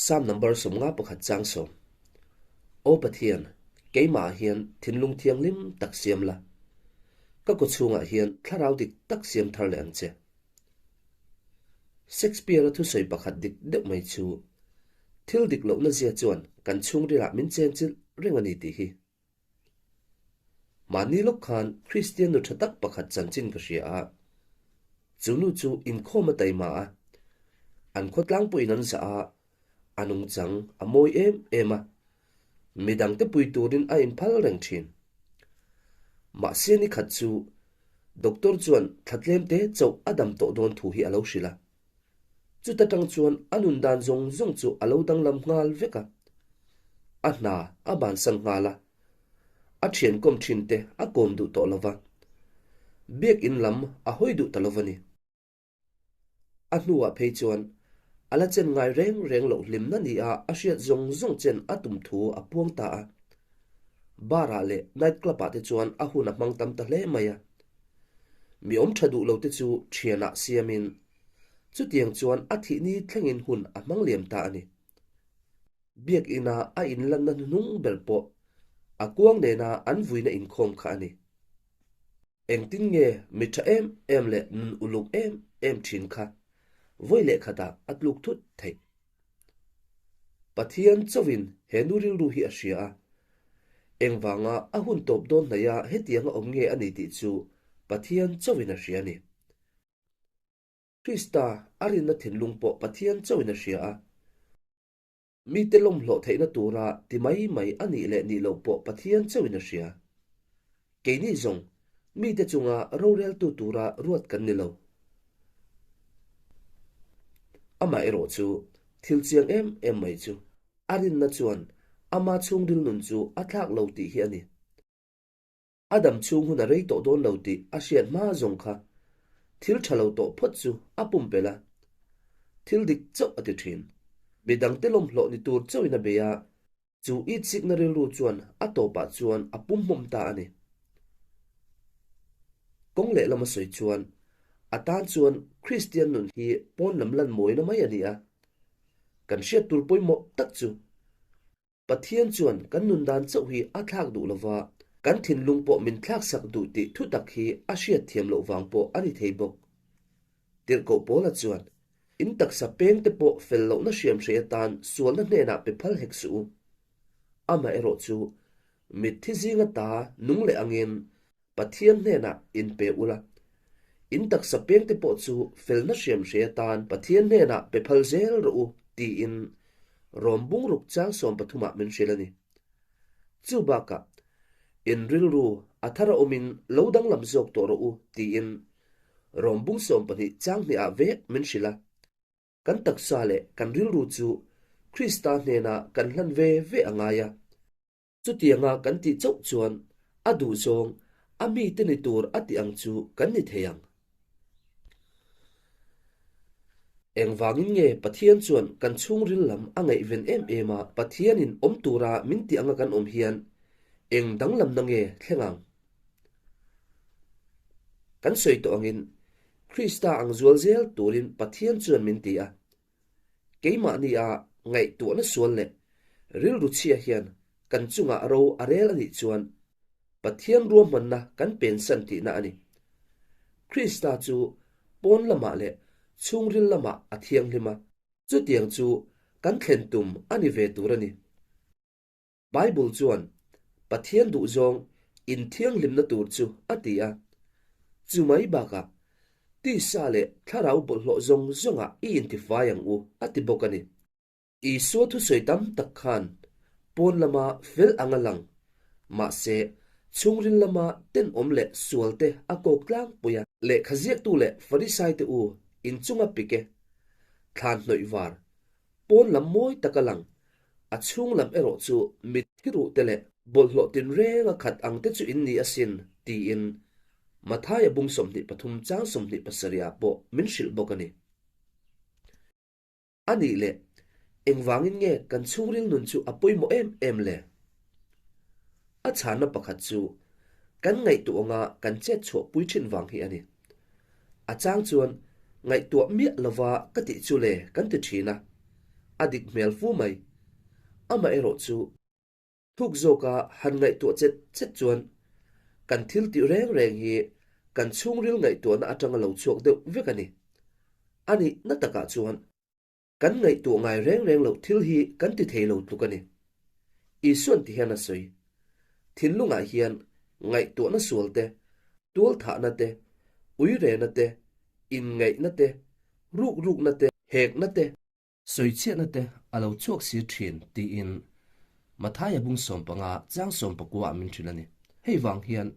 Psalm number 51 chang 10. Aw Pathian, keimahah hian thinlung thianghlim tak siam la, ka kawchhungah hian thlarau dik tak siam thar leh ang che. Shakespeare-a thusawi pakhat dik deuh mai chu, Thil dik lohna zia chuan kan chhungrilah min chenchilh reng a ni tih hi. Mahni lawk khan Kristian nu tha tak pakhat chanchin ka hria a, chu nu chu inkhawm a taima a, an khawtlang pawhin an zah a, a nungchang a mawi em em a, midangte pui turin a inphal reng thin. Mahse ni khat chu doctor chuan thla tlemte chauh a dam tawh dawn thu hi a lo hrilh a. Chuta tang chuan a nun dan zawng zawng chu a lo danglam nghal vek a. A hna a bansan nghal a, a thian kawm thin te a kawm duh tawh lo va, biakinn lam a hawi duh ta lo va ni. A hnuah phei chuan a la chen ngai reng reng loh hlimna nia a hriat zawng zawng chen a tum thu a puang ta a. Bar ah leh night club ah te chuan a hun a hmang tam ta hle mai a. Mi awm tha duh lo te chu thianah siamin chutiang chuan a thih ni thlengin hun a hmang liam ta a ni. Biakina a inlanna hnuhnung ber pawh a kuang nena an vuina inkhawm kha a ni. Engtin nge mi tha em em leh nun uluk em em thin kha vawi leh khatah a tluk thut theih? Pathian chauhin he nu rilru hi a hria a, engvanga a hun tawp dawn hnaih a hetianga awm nge a ni tih chu Pathian chauhin a hria a ni. Krista a rinna thinlung pawh Pathian chauhin a hria a. Mite lawmhlawh theihna tura ti mai mai a nih leh nih loh pawh Pathian chauhin a hria. Keini zawng mite chunga roreltu tura ruat kan ni lo. Amaherawh chu thil chiang em em mai chu a rinna chuan ama chhungril nun chu a thlak lo tih hi a ni. A dam chhung hun a rei tawh dawn lo tih a hriat hma zawng kha thil tha lo tawh phawt chu a pumpelh a, thil dik chauh a ti thin. Midangte lawmhlawh ni tur chauhin a bei a, chu itsikna rilru chuan a tawpah chuan a pumhmawm ta a ni. Kawng lehlam a sawi chuan a tan chuan Kristian nun hi pawn lam lan mawina mai a ni a, kan hriat tur pawimawh tak chu Pathian chuan kan nun dan chauh hi a thlak duh lova, kan thinlung pawh min thlaksak duh tih thu tak hi a hriat thiam loh vang pawh a ni thei bawk. Tirhkoh Paula chuan, In taksa peng te pawh fel lohna hriam hrei atan sualna hnenah pe phal hek suh u. Amaherawh chu, mitthi zinga ta nung leh angin Pathian hnenah in pe ula, in taksa pengte pawh chu felna hriam hre atan Pathian hnenah pe phal zel rawh u tiin Rom bungruk chang 13 ah min hrilh a ni. Chu bakah, in rilru a thar a awmin lo danglam zawk tawh rawh u tiin Rom bung 12 chang hnihah vek min hrilh a. Kan taksa leh kan rilru chu Krista hnenah kan hlan ve ve a ngai a. Chutianga kan tih chauh chuan a duhzawng a mite ni tur a tih ang chu kan ni thei ang. Engvangin nge Pathian chuan kan chhungril lam a ngaihven em em a, Pathianin awm tura min tih anga kan awm hian eng danglamna nge thleng ang? Kan sawi tawh angin Krista ang zual zel turin Pathian chuan min ti a. Keimahni a ngaihtuahna sual leh rilru chhia hian kan chungah ro a rel a nih chuan Pathian ruahmanna kan pensan tihna a ni. Krista chu pawn lamah leh chhungril lamah a thianghlim a, chutiang chu kan thlen tum a ni ve tur a ni. Bible chuan Pathian duhzawng inthianghlimna tur chu a ti a. Chu mai bakah tisa leh thlarau bawlhhlawh zawng zawngah i intifai ang u a ti bawk a ni. Isua thusawi tam tak khan pawn lama fel ang a lang, mahse chhungril lama tenawm leh sualte a kawk tlangpui a. Lehkha ziaktu leh Farisaite u inchunga pik e, thlan hnawih var, pawn lam mawi tak a lang, A chhung lam erawh chu mitthi ruh te leh bawlhhlawh tinreng a khat ang te chu in ni asin, tiin Mathaia bung 23 chang 27 ah pawh min hrilh bawk a ni. A nih leh, engvangin nge kan chhungril nun chu a pawimawh em em le? A chhanna pakhat chu kan ngaihtuah anga kan chet chhuah pui thin vang hi a ni. A chang chuan ngaihtuah miah lova ka tih chu le kan ti thin a. A dik hmel fu mai. Amaherawhchu, thuk zawka han ngaihtuah chet chet chuan kan thil tih reng reng hi kan chhungril ngaihtuahna atanga lo chhuak deuh vek a ni. A nihna takah chuan kan ngaihtuah ngai reng reng loh thil hi kan ti thei lo tluk a ni. Isuan ti hian a sawi. Thinlungah hian ngaihtuahna sual te, tualthahna te, uirena te, inngaihna te, rukrukna te, hekna te, sawichhiatna te a lo chhuak sir thin tiin Mathaia bung sawmpanga chang sawmpakua ah min hrilh a ni. Hei vang hian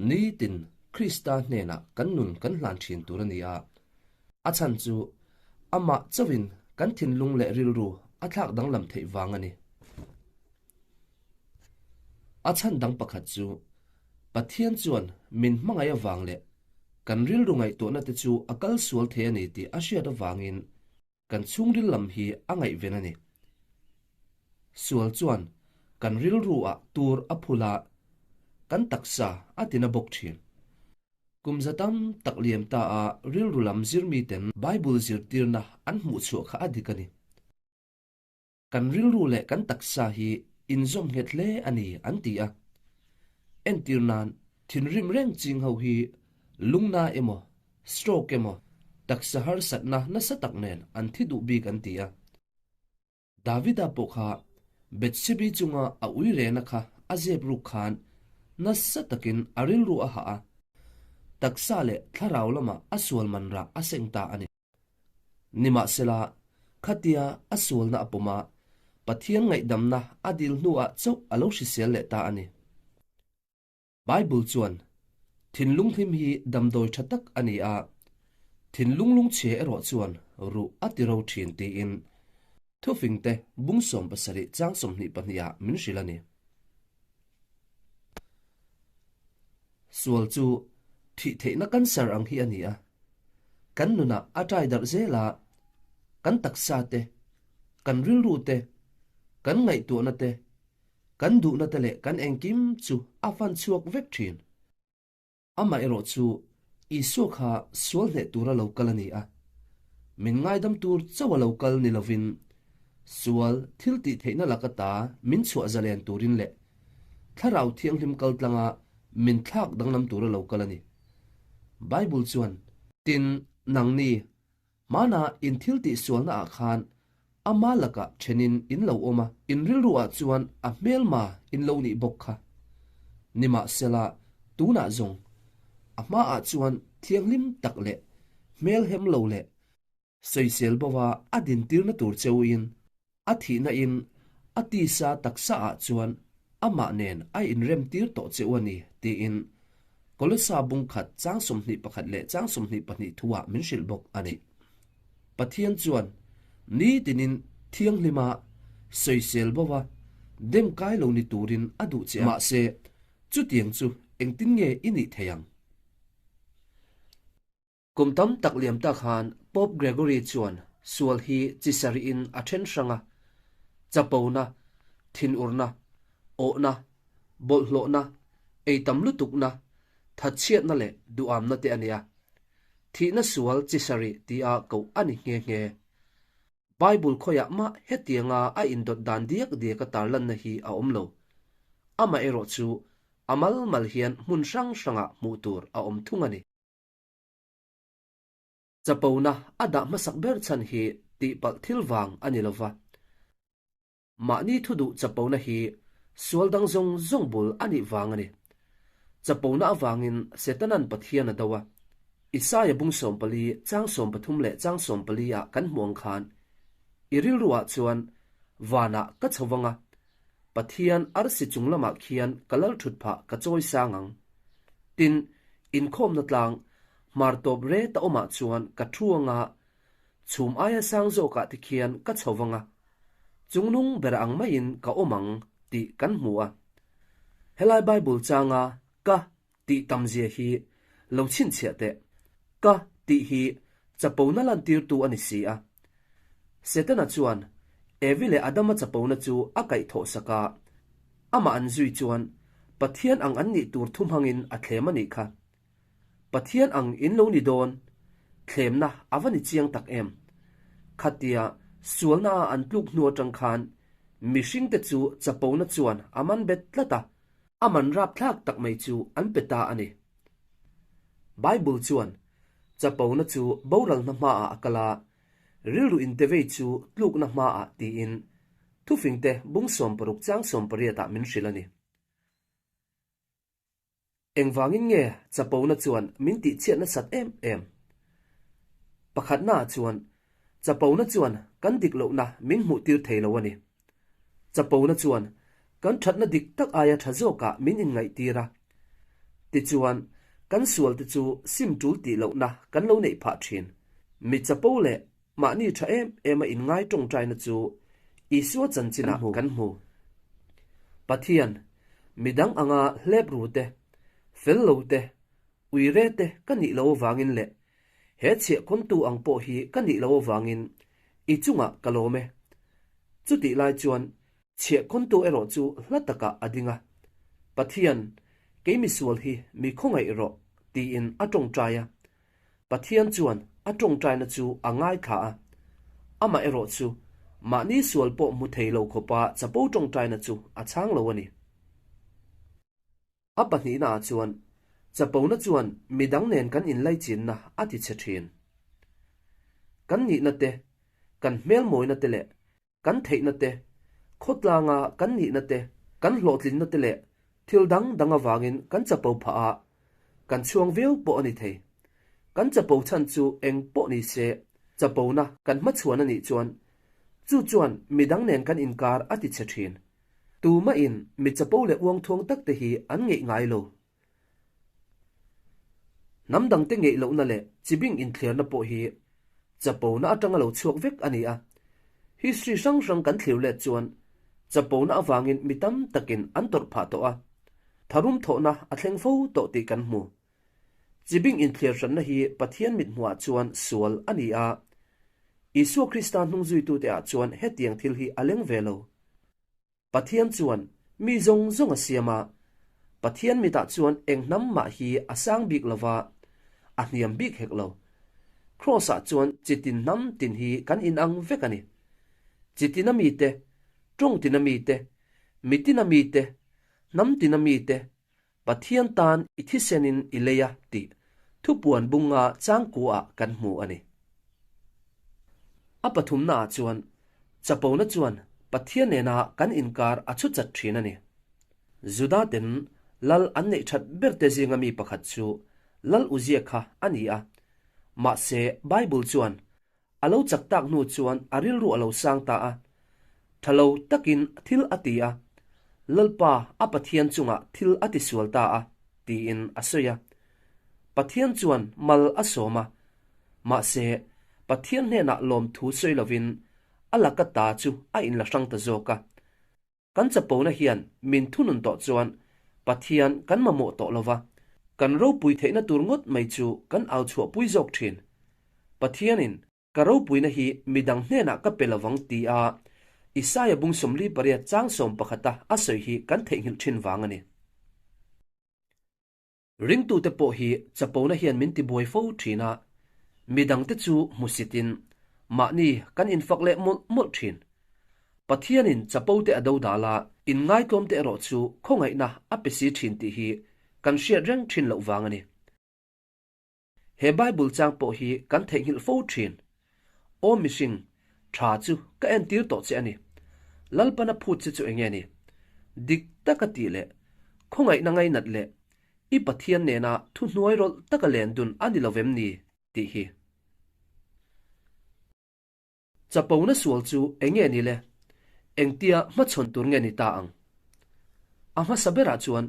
nitin Krista hnenah kan nun kan hlan thin tur a ni a, a chhan chu amah chauhin kan thinlung leh rilru a thlak danglam theih vang a ni. A chhan dang pakhat chu Pathian chuan min hmangaih avang leh kan rilru ngaihtuahna te chu a kal sual thei a ni tih a hriat avangin kan chhungril lam hi a ngaihven a ni. Sual chuan kan rilru ah tur a phul a, kan taksa a tina bawk thin. Kum za tam tak liam ta a rilru lam zirmiten Bible zirtirna an hmuhchhuah kha a dik a ni. Kan rilru leh kan taksa hi inzawm nghet hle a ni an ti a. Entir nan, thinrim reng ching ho hi lungna emaw, stroke emaw, taksa harsatna nasa tak nen an thi duh bik an ti a. Davida pawh kha Bethsebi chunga a ui rehna kha a zep ruk khan nasa takin a rilru a hah a, taksa leh thlarau lamah a sual man rah a seng ta a ni. Nimahsela, khatia a sualna a pawm a, Pathian ngaihdamna a dil hnuah chauh a lo hrisel leh ta a ni. Bible chuan, Thinlung hlim hi damdawi tha tak a ni a, thinlung lungchhia erawh chuan ruh a ti ro thin tiin Thufingte bung 17 chang 22 ah min hrilh a ni. Sual chu thih theihna cancer ang hi a ni a, kan nunah a ṭai darh zel a, kan taksa te, kan rilru te, kan ngaihtuahna te, kan duhna te leh kan engkim chu a fan chhuak vek ṭhin. Amaherawh chu Isua kha sual hneh tura lo kal a ni a, min ngaidam tur chauh a lo kal ni lovin sual thil tih theihna laka ta min chhuah zalen turin leh Thlarau Thianghlim kal tlanga min thlak danglam tura lo kal a ni. Bible chuan. Tin, nangni, Hmana in thil tih sualna ah khan ama lakah thenin in lo awm a, in rilru ah chuan a hmelma in lo nih bawk kha. Nimahsela, tunah zawng, a hma ah chuan thianghlim tak leh hmelhem lo leh sawisel bo a a dintirna tur cheu in A thihna in a tisa taksa ah chuan amah nen a inremtir tawh che u a ni, tiin Kolosa bung khat chang 21 leh chang 22 thu ah min hrilh bawk a ni. Pathian chuan nitinin thianghlima sawisel bo a, dem kai lo ni turin a duh che a. Mahse, chutiang chu engtin nge i nih thei ang? Kum tam tak liam tak khan Pope Gregory chuan sual hi chi sarih in a then hrang a, chapona, thinurna, awhna, bawlhhlawhna, ei tam lutukna, thatchhiatna leh duhamna te a ni a. Thihna sual chi sarih tia koh a ni nghe nghe. Bible khawiah mah hetianga a indawt dan diak diaka tarlanna hi a awm lo. Amaherawhchu a mal mal hian hmun hrang hrangah hmuh tur a awm thung a ni. Chapona a dah hmasak ber chhan hi tihpalh thil vang a ni lova. Mahni thu duh chapona hi sual dang zawng zawng bul a nih vang a ni. Chapona avangin Setanan Pathian a do a. Isaia bung 14 chang 13 leh chang 14 ah kan hmuh ang khan, I rilruah chuan vanah ka chho vang a, Pathian arsi chung lamah khian ka lal thut phah ka chawi sang ang. Tin, inkhawmna tlang hmar tawp ret a awmah chuan ka thu anga chhum aia sang zawkah te khian ka chho vang a, chungnung ber ang maiin ka awm ang tih kan hmu a. Helai Bible changa ka tih tamzia hi lo chhinchhiah teh. Ka tih hi chapona lantirtu a ni si a. Setana chuan Evi leh Adama chapona chu a kaihthawh sak a, amah an zui chuan Pathian ang an nih tur thu hmangin a thlem a nih kha. Pathian ang in lo ni dawn, thlemna a va ni chiang tak em? Khatia Sualna-a an tluk hnu atang khan mihringte chu chapona chuan a man bet tlat a, a man rapthlak tak mai chu an pe ta a ni. Bible chuan chapona chu boralna hmaah a kal a, rilru intevei chu tlukna hmaah tiin thufingte bung 16 chang 18 ah min hrilh a ni. Engvangin nge chapona chuan min tihchhiat nasat em em? Pakhatnaah chuan, chapona chuan kan dik lohna min hmuhtir thei lo a ni. Chapona chuan kan thatna dik tak aia tha zawkah min inngaihtir a. Tichuan, kan sualte chu sim tul tih lohna kan lo neih phah thin. Mi chapo leh Mahni tha em em a inngai tawngtaina chu Isua chanchinah kan hmu. Pathian, midang anga hlep ru te, fel lo te, uire te ka nih lo avangin leh he chhiahkawntu ang pawh hi ka nih lo avangin i chungah ka lawm e. Chutih lai chuan chhiahkawntu erawh chu hla takah a ding a, Pathian, kei misual hi mi khawngaih rawh, tiin a tawngtai a. Pathian chuan a tawngtaina chu a ngaithla a, amah erawh chu mahni sual pawh hmu thei lo khawpa chapo tawngtaina chu a chhang lo a ni. A pahnihnaah chuan chapona chuan midang nen kan inlaichinna a ti chhe thin. Kan nihna te, kan hmelmawina te leh Kan theihna te, khawtlanga kan nihna te, kan hlawhtlinna te leh thil dang dang avangin kan chapo phah a, kan chhuang viau pawh a ni thei. Kan chapo chhan chu eng pawh ni se, chapona kan hmachhuan a nih chuan chu chuan midang nen kan inkar a ti chhe thin. Tumahin mi chapo leh uangthuang tak te hi an ngeih ngai lo. Hnam dangte ngeih lohna leh chibing inthliarna pawh hi chapona atanga lo chhuak vek a ni a. History hrang hrang kan thlir let chuan chapona avangin mi tam takin an tawrh phah tawh a, tharum thawhna a thleng fo tawh tih kan hmu. Chibing inthliar hranna hi Pathian mithmuhah chuan sual a ni a, Isua Krista hnungzuitute ah chuan hetiang thil hi a leng ve lo. Pathian chuan mi zawng zawng a siam a, Pathian mitah chuan eng hnam mah hi a sang bik lo va, a hniam bik hek lo. Kraws-ah chuan chi tin hnam tin hi kan inang vek a ni. Chi tina mite, tawng tina mite, mi tina mite, hnam tina mite, Pathian tan i thisenin i lei a tih thupuan bunga changkuaah kan hmu a ni. A pathumnaah chuan chapona chuan Pathian nena kan inkar a chhu chat thin a ni. Juda ten lal an neih that berte zinga mi pakhat chu Lal Uzia kha a ni a. Mahse Bible chuan A lo chak tak hnu chuan a rilru a lo sang ta a, tha lo takin thil a ti a, Lalpa a Pathian chungah thil a tisual ta a, tiin a sawi a. Pathian chuan mal a sawm a, mahse Pathian hnenah lawmthu sawi lovin a laka ta chu a inla hrang ta zawk a. Kan chapona hian min thunun tawh chuan Pathian kan mamawh tawh lova, kan ropui theihna tur ngawt mai chu kan au chhuahpui zawk thin. Pathianin ka ropuina hi midang hnenah ka pe lovang tia Isaia bung 48 chang 11 a a sawi hi kan theihnghilh thin vang a ni. Ringtute pawh hi chapona hian min tibuai fo thin a, midangte chu hmusitin mahni kan infak leh mawlh mawlh thin. Pathianin chapote a do dal a, inngaitlawmte erawh chu khawngaihna a pe si thin tih hi kan hriat reng thin loh vang a ni. He Bible chang pawh hi kan theihnghilh fo thin. Aw mihring, tha chu ka entir tawh che a ni. Lalpana phut che chu enge ni? Dik taka tih leh khawngaihna ngainat leh i Pathian nena thuhnuai rawlh taka len dun a ni lovem ni? tih hi. Chapona sual chu enge ni le? Engtia hmachhawn tur nge ni ta ang? A hmasa berah chuan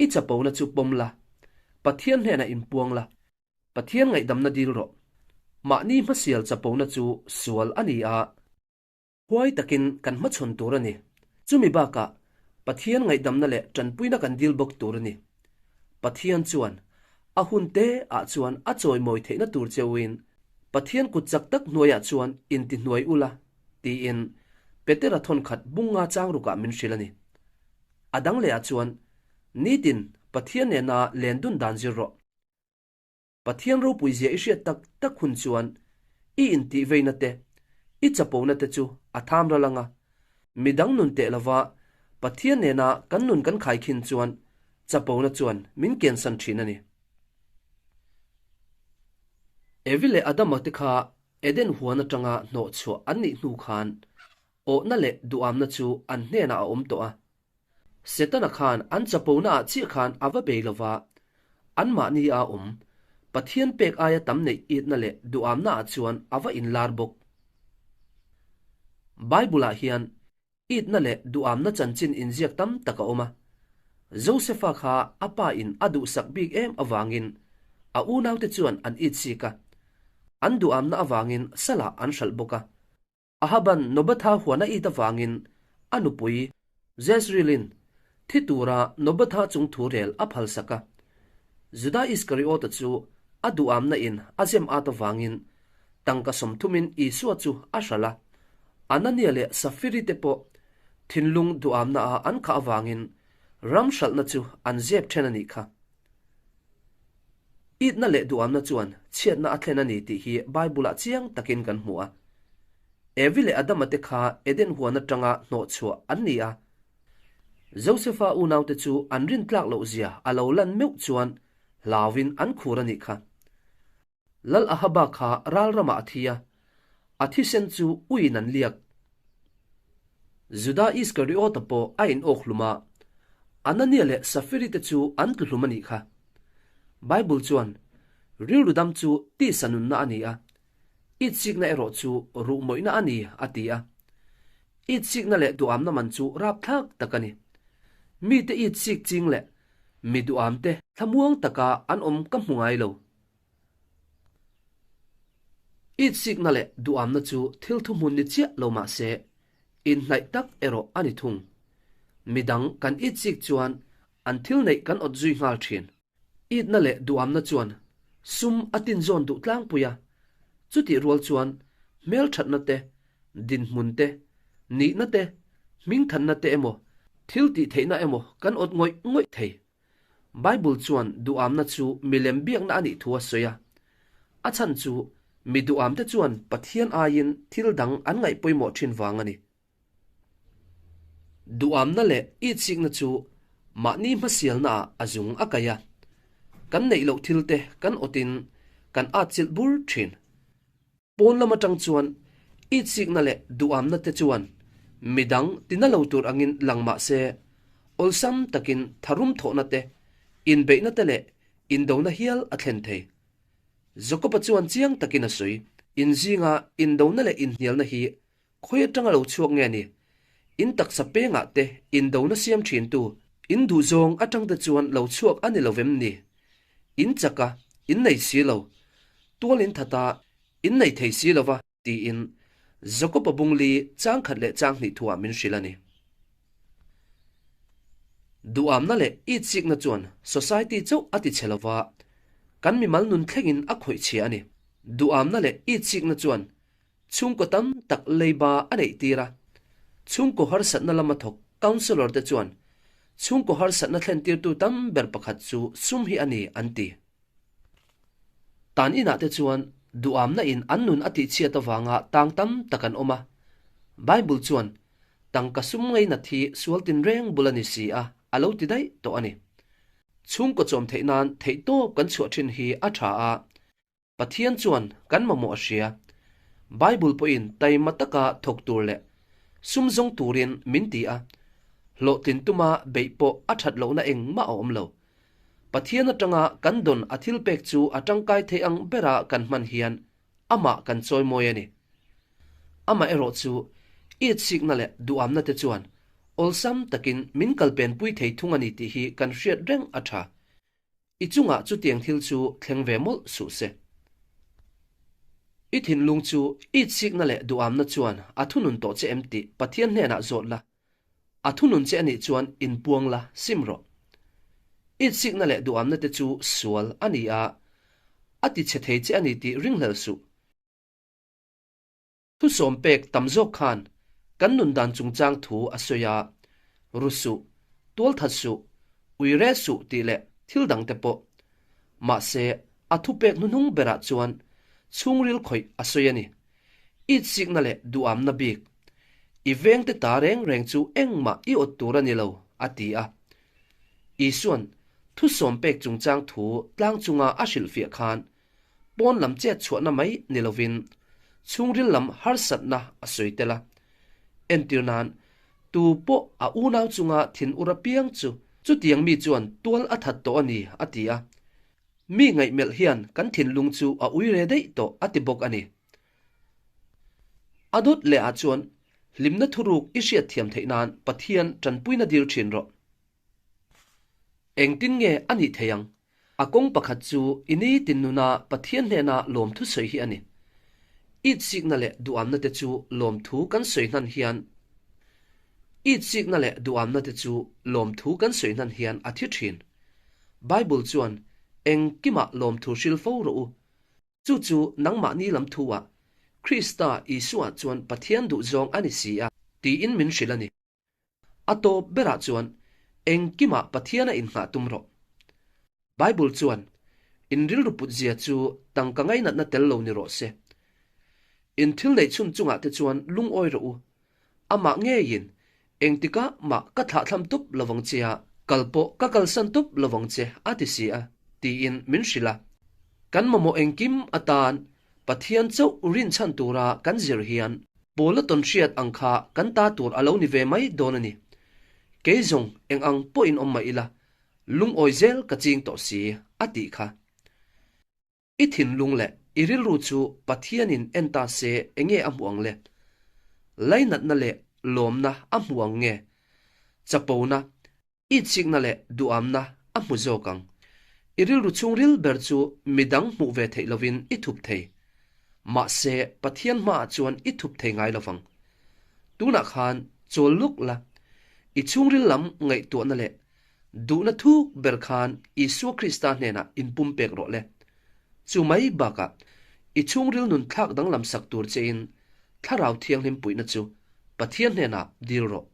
i chapona chu pawm la, Pathian hnenah inpuang la, Pathian ngaihdamna dil rawh. Mahni hmasial chapona chu sual a ni a. Huai takin kan hmachhawn tur a ni. Chumi bakah Pathian ngaihdamna leh tanpuina kan dil bawk tur a ni. Pathian chuan a hun te ah chuan a chawimawi theihna tur cheuin Pathian kut chak tak hnuaiah chuan intihnuai ula tiin Petera thawnkhat bunga changrukah min hrilh a ni. A dang lehah chuan nitin Pathian nena len dun dan zir rawh. Pathian ropui zia i hriat tak tak hun chuan i intih veina te, I chapona te chu a tham ral anga, midang nun teh lova Pathian nena kan nun kan khaikhin chuan chapona chuan min kiansan thin a ni. Evi leh Adama te kha Eden huan atanga hnawhchhuah an nih hnu khan awhna leh duhamna chu an hnenah a awm tawh a. Setana khan an chapona ah chiah khan a va bei lova, anmahni a awm Pathian pek aia tam neih itna leh duhamna ah chuan a va inlar bawk. Bible ah hian itna leh duhamna chanchin inziak tam tak a awm a. Josefa kha a pa in a duhsak bik em avangin a unaute chuan an itsik a, an duhamna avangin salah an hralh bawk a. Ahaban Nobatha huan a it avangin a nupui Jezreelin thi tura Nobatha chung thu rel a phalsak a. Juda Iskariota chu a duhamna in a zem at avangin tangka sawmthumin Isua chu a hralh a. Anania leh Safiri te pawh thinlung duhamna a an khah avangin ram hralhna chu an zep then a nih kha. Itna leh duhamna chuan chhiatna a thlen a ni tih hi Bible-ah chiang takin kan hmu a. Evi leh Adama te kha Eden huan atanga hnawhchhuah an ni a. Josefa unaute chu an rintlak lohzia a lo lan meuh chuan hlauvin an khur a nih kha. Lal Ahaba kha ral ramah a thi a, a thisen chu uiin an liak. Juda Iskariota pawh a in awk hlum a, Anania leh Safiri te chu an tlu hlum a nih kha. Bible chuan, Rilru dam chu tisa nunna a ni a, itsikna erawh chu ruhmawihna a ni, a ti a. Itsikna leh duhamna man chu rapthlak tak a ni. Mite itsik ching leh mi duhamte thlamuang taka an awm ka hmu ngai lo. Itsikna leh duhamna chu thil thuhmun ni chiah lo mah se, inhnaih tak erawh a ni thung. Midang kan itsik chuan an thil neih kan awt zui nghal thin. Itna leh duhamna chuan sum a tinzawn duh tlangpui a, chutih rual chuan hmelthatna te, dinhmun te, nihna te, hmingthanna te emaw, thil tihtheihna emaw kan awt ngawih ngawih thei. Bible chuan duhamna chu milem biakna a nih thu a sawi a. A chhan chu mi duhamte chuan Pathian aiin thil dang an ngaih pawimawh thin vang a ni. Duhamna leh itsikna chu mahni hmasialnaah a zung a kaih a. Kan neih loh thilte kan awtin kan atchilh bur thin. Pawn lam atang chuan itsikna leh duhamna te chuan midang tina lo tur angin lang mah se, awlsam takin tharum thawhna te, inbeihna te leh indona hial a thlen thei. Jakob-a chuan chiang takin a sawi, Inzinga indona leh inhnialna hi khawi atanga lo chhuak nge ni? In taksa pengah te indona siam thintu, in duhzawng atang te chuan lo chhuak a ni lo vem ni? In chak a, in nei si lo. Tual in that a, in nei thei si lo va, tiin Jakob-a bungli chang khat leh chang hnih thuah min hrilh a ni. Duhamna leh itsikna chuan society chauh a ti chhe lo va, kan mimal nun thlengin a khawih chhia a ni. Duhamna leh itsikna chuan Chhungkaw tam tak leiba a neih tir a, chhungkaw harsatna lama thawk councellor te chuan chhungkaw harsatna thlentirtu tam ber pakhat chu sum hi a ni an ti. Tan inah te chuan duhamna in an nun a tihchhiat avanga tang tam tak an awm a, Bible chuan tangka sum ngainat hi sual tinreng bul a ni si a a lo ti daih tawh a ni. Chhungkaw chawm theih nan theihtawp kan chhuah thin hi a tha a, Pathian chuan kan mamawh a hria. Bible pawhin taima taka thawk tur leh sum zawng turin min ti a, hlawhtlin tuma beih pawh a that lohna engmah a awm lo. Pathian atanga kan dawn a thil pek chu a tangkai thei ang bera kan hman hian amah kan chawimawi a ni. Amaherawh chu itsikna leh duhamna te chuan awlsam takin min kalpenpui thei thung a ni tih hi kan hriat reng a tha. I chungah chutiang thil chu thleng ve mawlh suh se. I thinlung chu itsikna leh duhamna chuan a thunun tawh che em tih Pathian hnenah zawt la, a thunun che anih chuan inpuang la, sim rawh. Itsikna leh duhamna te chu sual a ni a, a tichhe thei che a ni tih ringhlel suh. Thusawm pek tam zawk khan kan nun dan chungchang thu a sawi a, ru suh, tual that suh, ui re suh tih leh thil dang te pawh. Mahse, a thupek hnuhnung berah chuan chhungril khawih a sawi a ni. Itsikna leh duhamna bik, I vengte ta reng reng chu engmah i awt tur a ni lo, a ti a. Isua'n thusawm pek chungchang thu tlang chunga a hrilhfiah khan pawn lam chet chhuahna mai ni lovin chhungril lam harsatna a sawi tel a. Entir nan, tu pawh a unau chunga thin ur apiang chu chutiang mi chuan tual a that tawh a ni, a ti a. Mi ngaihmelh hian kan thinlung chu a ui re daih tawh a ti bawk a ni. A dawt leh ah chuan hlimna thuruk i hriat thiam theih nan Pathian tanpuina dil thin rawh. Engtin nge a nih thei ang? A kawng pakhat chu i nitin nuna Pathian hnena lawmthu sawi hi a ni. Itsikna leh duhamna te chu lawmthu kan sawi hnan hian Itsikna leh duhamna te chu lawmthu kan sawi hnan hian a thi thin. Bible chuan, Engkimah lawmthu hril fo rawh u. Chu chu nangmahni lam thu-ah Krista Isua chuan Pathian duhzawng a ni si a, tiin min hrilh a ni. A tawp berah chuan engkimah Pathiana inngah tum rawh. Bible chuan, In rilru put zia chu tangka ngainatna tel lo ni rawh se. In thil neih chhun chungah te chuan lungawi rawh u. Amah ngeiin, Engtikah mah ka thlahthlam tup lovang che a, kal pawh ka kalsan tup lovang che a ti si a, tiin min hrilh a. Kan mamawh engkim atan Pathian chauh rinchhan tura kan zir hian Paula tawnhriat ang kha kan ta tur a lo ni ve mai dawn a ni. Kei zawng eng ang pawhin awm mah ila, lungawi zel ka ching tawh si, a tih kha. I thinlung leh i rilru chu Pathianin en ta se enge a hmuh ang le? Lainatna leh lawmna a hmu ang nge? Chapona Itsikna leh duhamna a hmu zawk ang. I rilru chhungril ber chu midang hmuh ve theih lovin i thup thei. Mahse, Pathian hmaah chuan i thup thei ngai lovang. Tunah khan chawl luk la, i chhungril lam ngaihtuahna leh duhna thuk ber khan Isua Krista hnenah inpumpek rawh le. Chu mai bakah, i chhungril nun thlak danglam sak tur chein Thlarau Thianghlim puihna chu Pathian hnenah dil rawh.